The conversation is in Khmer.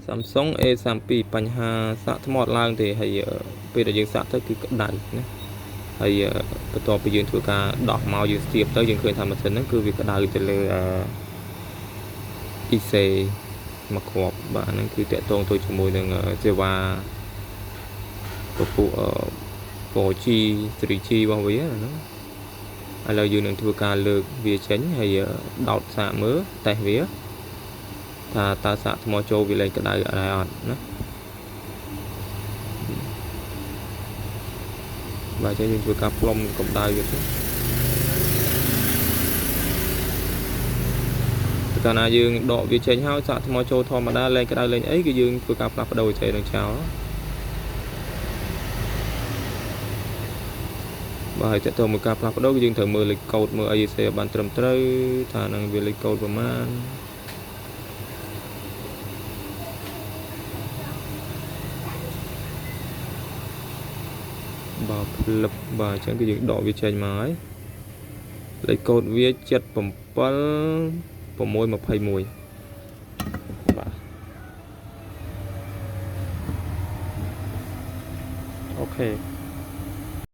Samsung A32 បញ្ហាសាកថ្មអត់ឡើងទេហើយពេលដែលយើងសាកទៅគឺក្តៅណាហើយបន្ទាប់ពីយើងធ្វើការដោះមកយើងស្ទាបទៅយើងឃើញថាម៉ាស៊ីនហ្នឹងគឺវាក្តៅទៅលើអឺ IC មួយគ្រាប់បាទហ្នឹងគឺតាក់ទងទៅជាមួយនឹងសេវាពពួក 4G 3G របស់វាហ្នឹងឥឡូវយើងនឹងធ្វើការលើកវាចេញហើយដោតសាកមើលតេស្តវាថាតើសាកថ្មចូលវាលែងក្តៅដែរអត់ណាបាទអញ្ចឹងយើងធ្វើការផ្លុំកម្ដៅវាទៅកាលណាយើងដកវាចេញហើយសាកថ្មចូលធម្មតាលែងក្តៅលែងអីគឺយើងធ្វើការផ្លាស់ប្ដូរចេញនឹងចោលបាទហើយតើតើមួយការផ្លាស់ប្ដូរគឺយើងត្រូវមើលលេខកូដមើលអីសេបានត្រឹមត្រូវថានឹងវាលេខកូដប្រមាណបាទផ្លឹបបាទអញ្ចឹងគឺយើងដកវាចេញមកហើយលេខកូដវា77 621បាទអូខេ។